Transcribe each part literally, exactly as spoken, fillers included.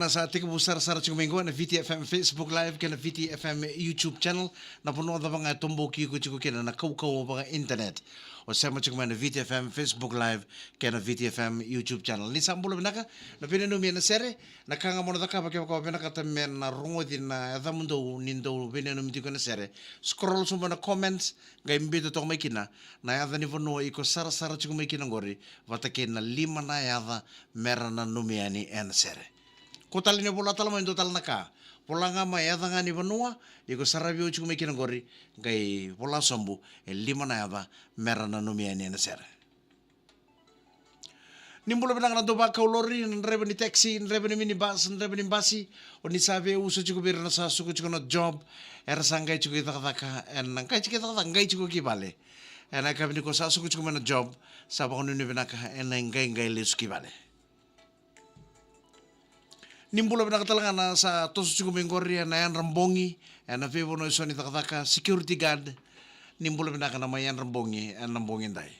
Na sa tekivu sarasara tiko mai qo na V T F M Facebook Live kei na V T F M YouTube channel. Na vanua cava ga e toboki iko tiko kina na kaukauwa vaka internet, o sema tiko mai na V T F M Facebook Live kei na V T F M YouTube channel. Ni sa bula vinaka, na veinanumi ena sere. Na ka ga mo na cakava kevaka o vinakata me na rogoci na yacamudou ni dou veinanumi tiko ena sere, scroll sobu na comments, qai biuta toka mai kina na yaca ni vanua iko sarasara tiko mai kina qori, vata kei na lima na yaca mera nanumi yani ena sere. Ko tale ni vola tale mai dua tale na ka, vola ga mai yaca ga ni vanua iko saravi au tiko mai kina qori, qai vola sobu e lima na yaca mera nanumi yani ena sere. Ni bula vinaka na dau vakau lori, na draiva ni taxi, na draiva ni minibus, na draiva ni basi. O ni sa veiusu tiko vei ira na sa suka tiko na job, era sa qai tiko i cakacaka, ena qai tiko i cakacaka, qai tiko ki vale. Ena yakavi ni ko sa suka tiko mai na job, sa vakanuinui vinaka, ena qai qai lesu ki vale. Ni bula vinaka tale ga na sa toso tiko mai qori ena yadra bogi, ena veivanua eso ni cakacaka, security guard. Ni bula vinaka na mai yadra bogi ena bogi dai.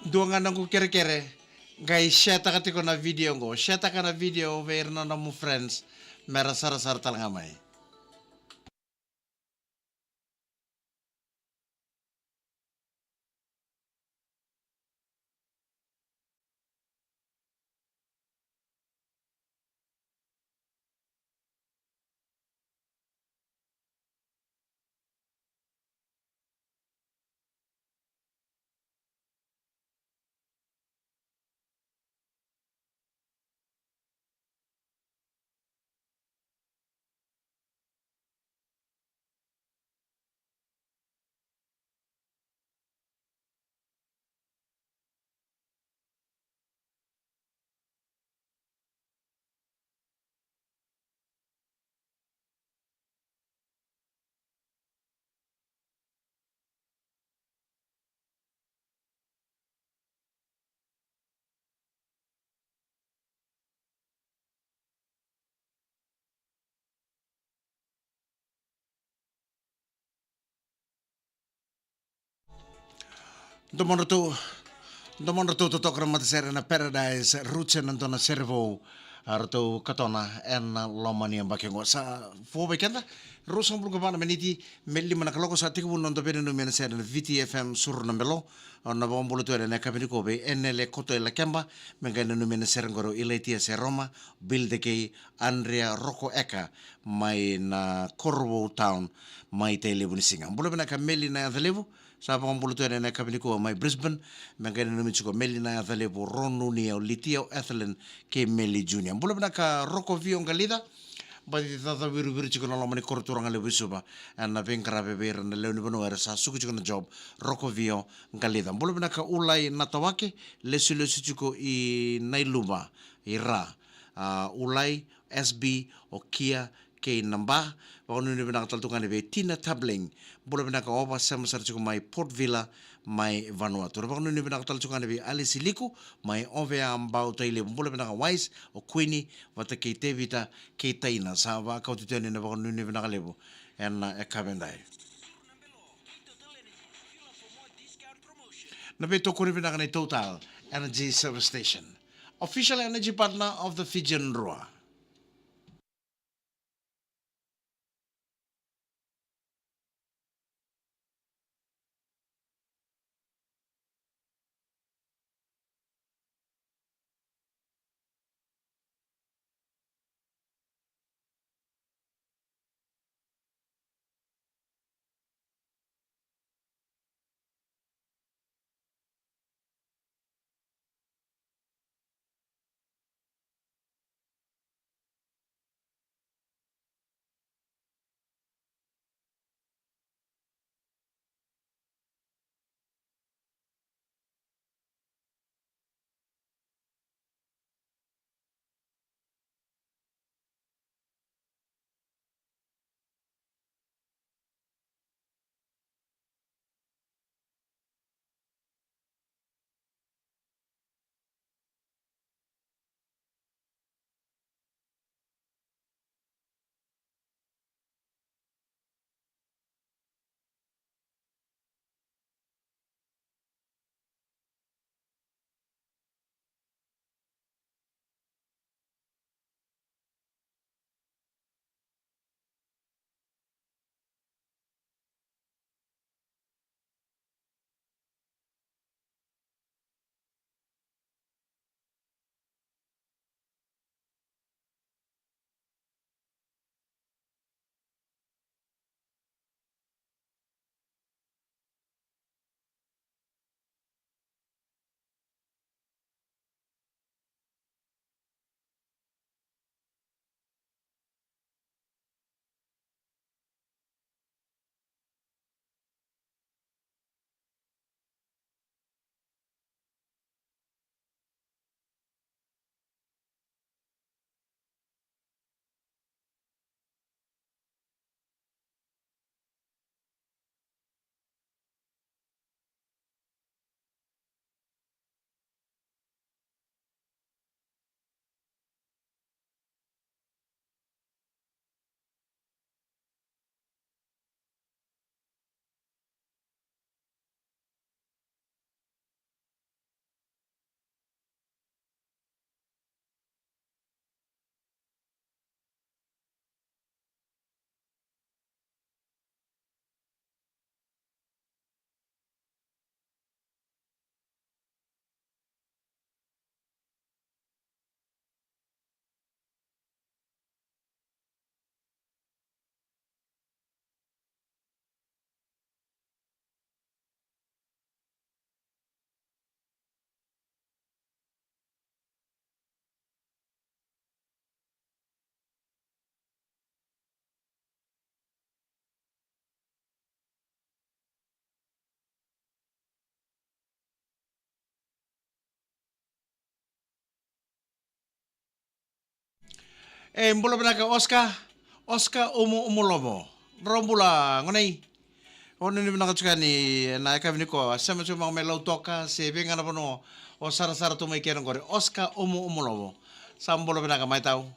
Dua ga noqu kerekere, qai share-taka tiko na video qo. Share-taka na video vei ira na nomu friends, mera sarasara tale ga mai. Domodratou, domodratou totoka na matasere na Paradise Roots, ena dua na sere vou. A ratou katona ena loma ni yabaki oqo. Sa vo vei keda, ruasagavulu ka va na miniti me lima na kaloko, sa tekivu na noda veinanumi ena sere na V T F M Suru na Belo. Au na vakabula tu ena yakavi nikua vei Enele Koto e Lakeba, me qai nanumi ena sere qori o Ilaitia Seroma, Bill Dekei, Andrea Roko Eka, mai na Korovou Town, mai Tailevu ni siga. Bula vinaka Meli na Yaca Levu, sa vakabula tu ena yakavi nikua mai Brisbane, me qai nanumi tiko Meli na Yaca Levu, Ronu ni au Litia o Ethelyn kei Meli Junior. Bula vinaka Roko Vio Qalica, bati caca wiruviri tiko na loma ni koro turaga levu i Suva, ena veiqaravi vei ira na lewe ni vanua era sa suka tiko na job, Roko Vio Qalica. Bula vinaka Ulai Natawake, lesulesu tiko i Nailuva, i Ra. A, Ulai, S B, o Kia, kei na Ba, vakanuinui vinaka tale tu ga yani vei Tina Tabling. Bula vinaka Ova, sema sara tiko mai Port Vila, mai Vanuatu. Ra vakanuinui vinaka tale tu ga yani vei Alice Liku, mai Ovea Bau Tailevu. Bula vinaka Wise, o Queenie, vata kei Tevita, kei Taina. Sa vakauta tu yani na vakanuinui vinaka levu ena yakavi edai. Na veitokoni vinaka nei Total Energy Service Station, official energy partner of the Fijian Drua. E bula vinaka Oscar, Oscar Umu Umu Lovo. Drau bula gone. Au nuinui vinaka tiko yani ena yakavi nikua, sema tiko mai Lautoka se vei ga na vanua o sarasara tu mai kina qori. Oscar Umu Umu Lovo. Sa bula vinaka mai tau.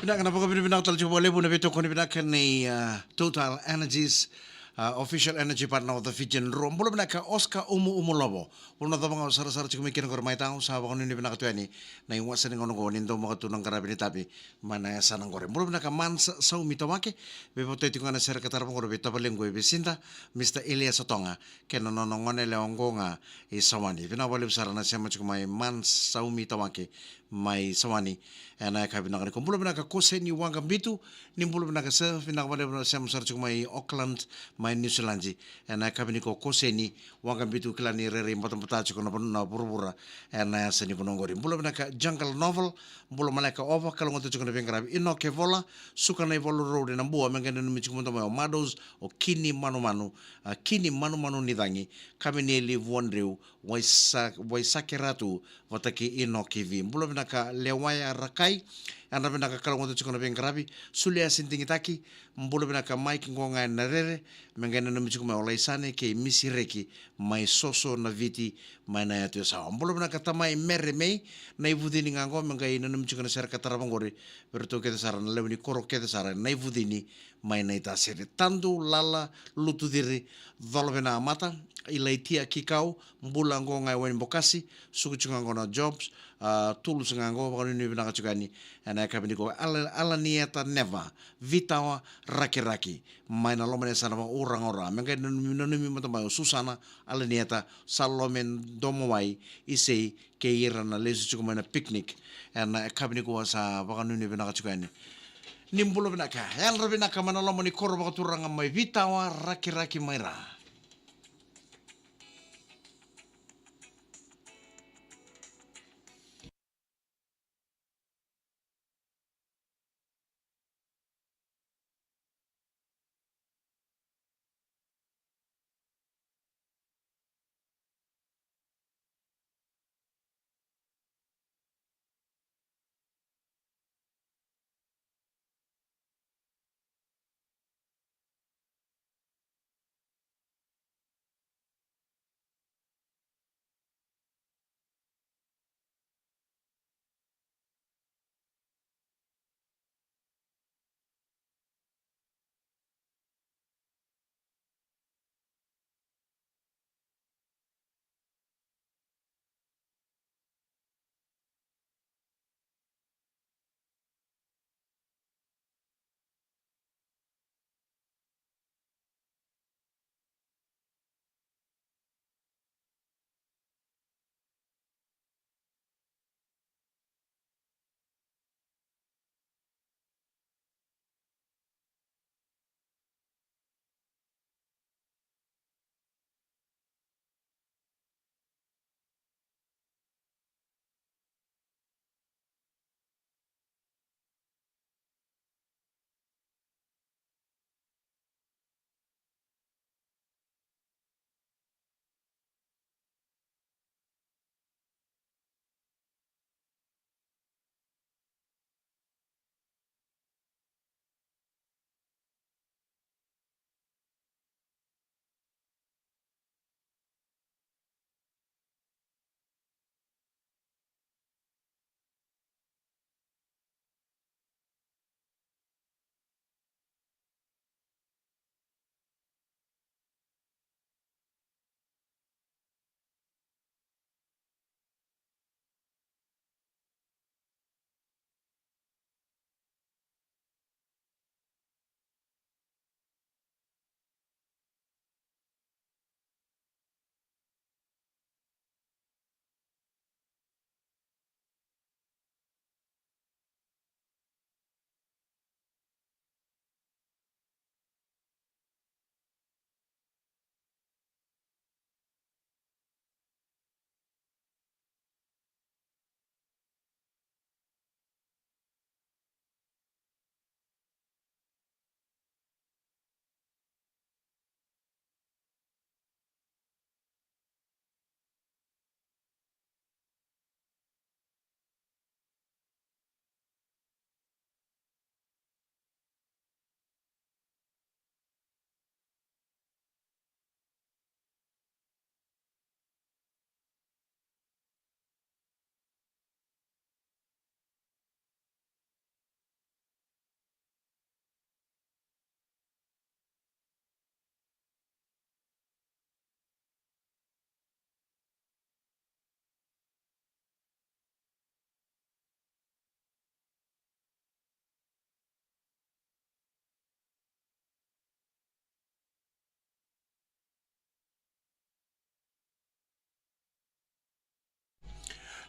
Vinaka, na vakavinavinaka tale tiko vakalevu na veitokoni vinaka nei, ah, Total Energies, ah, official energy partner of the Fijian Drua. Bula vinaka Oscar Umu Umu Lovo. Bula na cava ga o sarasara tiko mai kina qori mai tau, sa vakanuinui vinaka tu yani na iwasa ni gauna qo ni dau maka tu na qaravi ni tavi mai na yasana qori. Bula vinaka Mans Saumi Tawake, veivotai tiko ga na sere ka tarava qori vei tavalequ e Vesida, Mister Elias Toga, kei na nona gone yalewa qo ga i Sawani. Vinaka vakalevu sara na sema tiko mai Mans Saumi Tawake mai Sawani ena yakavi vinaka nikua. Bula vinaka Koseni Waqabitu, ni bula vinaka sir, vinaka vakalevu na sema sara tiko mai Auckland mai New Zealand ena yakavi nikua. Koseni Waqabitu, kila ni rairai batabata tiko na vanua na vuravura ena yasa ni vanua qori. Bula vinaka Jungle Novel, bula maleka Ova, kalougata tiko na veiqaravi. Inoke Vola, suka na iVola Road ena Bua, me qai nanumi tiko mada mai o Mados, o Kini Manumanu, a, Kini Manumanu ni Cagi, Kamenieli Vuadriu, Waisa-, Waisake Ratu, vata kei Inoke Vi. Bula vinaka Lewaya Rakai, yadra vinaka, kalougata tiko na veiqaravi. Suliasi Digitaki, bula vinaka Mike Goga ena Rere, me qai nanumi tiko mai o Laisane kei Misi Reki mai Soso na Viti mai na yatu e Sawa. Bula vinaka tamai Mere Mei, na ivucini ga qo, me qai nanumi tiko na sere ka tarava qori vei ratou kece sara na lewe ni koro kece sara na ivucini mai na itasere. Tadu Lala Lutuciri, Colovina Mata, Ilaitia Kikau, bula qo ga e Wainibokasi, suka tiko ga qo na Jobs, a, Tools ga qo, vakanuinui vinaka tiko yani ena yakavi nikua. Ala-, Alanieta Neva, Vitawa Rakiraki, mai na loma ni yasana vakauraga o Ra, me qai nanumi, nanumi mada mai o Susana, Alanieta, Salome Domowai, Isei, kei ira na lesu tiko mai na picnic ena yakavi nikua, sa vakanuinui vinaka tiko yani. Ni bula vinaka, yadra vinaka mai na loma ni koro vakaturaga mai Vitawa Rakiraki mai Ra.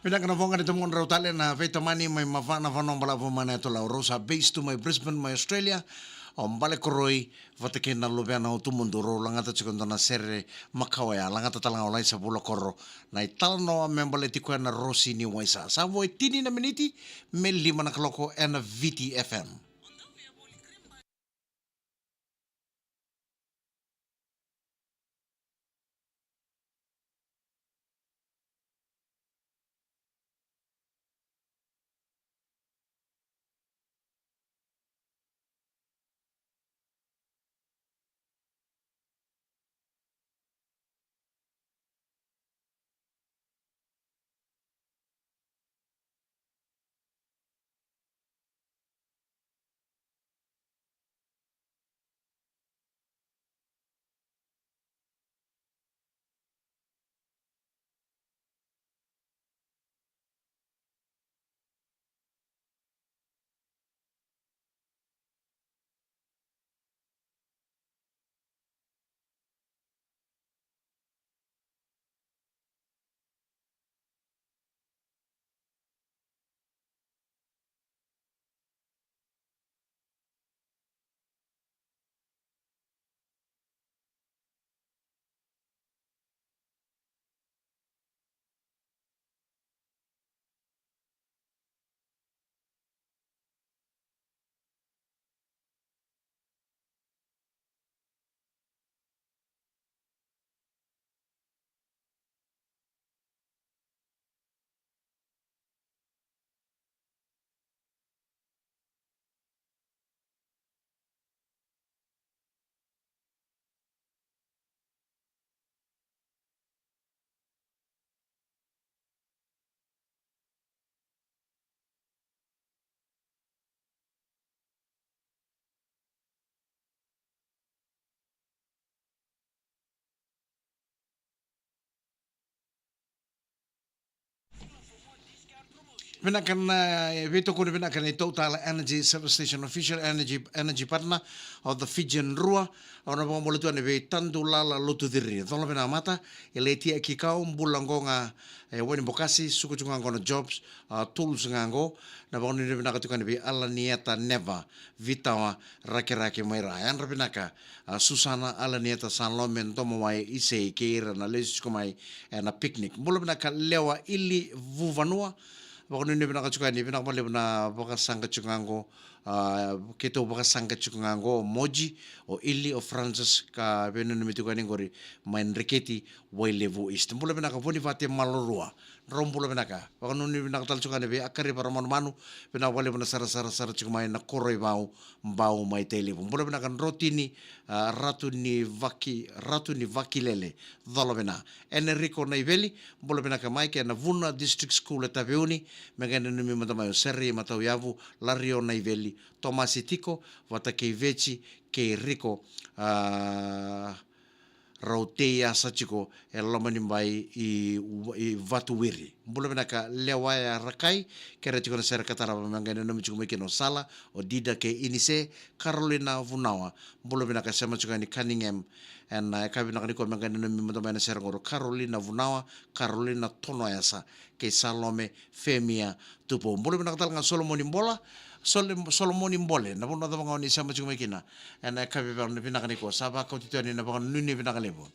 Vinaka na voqa ni tamodrau tale na veitamani mai Mava na vanua balavu mai na yatu Lau. Rau sa base tu mai Brisbane mai Australia. O Bale Koroi vata kei na luvena o Tumudu rau lagata tiko dua na sere makawa ya. Lagata tale ga o Laisa Vula Koro na italanoa me baleti koya na Rosi ni Waisa. Sa vo e tini na miniti me lima na kaloko ena Viti F M. Vinaka na, e, veitokoni vinaka na iTotal Energy Service Station, official energy, energy partner of the Fijian Drua. Au na vakabula tu yani vei Tadulala Lotuciri. Colo vina mata, e Letia Kikau, bula qo ga, e, Wainibokasi, suka tu ga qo na jobs, a, tools ga qo. Na vakanuinui vinaka tu yani vei Alanieta Neva, Vitawa, Rakiraki mai ra. Yadra vinaka, a, Susana, Alanieta, Salome, Domowai, Isei, kei ira na lesu tiko mai ena picnic. Bula vinaka Lewa Ili Vuvanua. Vakanuinui vinaka tiko yani, vinaka vakalevu na vakasaqa tiko ga qo, a, keitou vakasaqa tiko ga qo, o Moji, o Ili, o Francis, ka veinanumi tiko yani qori mai Dreketi, Wailevu East. Bula vinaka Vonivate Malorua. Drau bula vinaka. Vakanuinui vinaka tale tiko ga yani vei Akariva Ramanumanu. Vinaka vakalevu na sarasara sara tiko mai na koro i Vau, Bau mai Tailevu. Bula vinaka Drotini, a, Ratu ni Vaki, Ratu ni Vakilele. Colo vina. Enrico Naiveli, bula vinaka mai kei na Vuna District School e Taveuni. Me qai nanumi mada mai o Seri Matauyavu, Lario Naiveli, Tomasi Tiko, vata kei Veci, kei Riko, a, rau tei asa tiko e loma ni bai i, i Vatuwiri. Bula vinaka Lewaya Rakai, kere tiko na sere ka tarava me qai nanumi tiko mai kina o Sala, o Dida kei Inise, Carolina Vunawa. Bula vinaka sema tiko yani Cunningham. Ena, e, ka vinaka ni koya me qai nanumi mada mai na sere qo o Carolina Vunawa, Carolina Tonoyasa, kei Salome Femia Tupou. Bula vinaka tale ga Solomoni Bola, Sole-, Solomoni Bole, na vanua cava ga o ni sema tiko mai kina. Ena, e, ka vinaka ni koya sa vakauti tu yani na vakanuinui vinaka levu.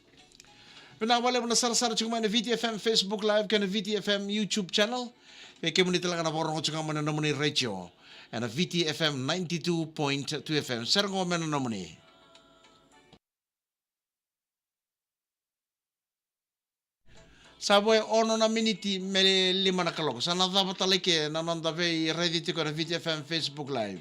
Vinaka vakalevu na sarasara tiko mai na Viti F M Facebook Live kei na Viti F M YouTube channel. Vei kemuni tale ga na vakarogo tiko ga mai na nomuni retio ena Viti F M ninety-two point two F M. Sere qo me na nomuni. Sa vo e ono na miniti me lima na kaloko. Sa na cava tale ke na noda veiraici tiko ena Viti F M Facebook Live.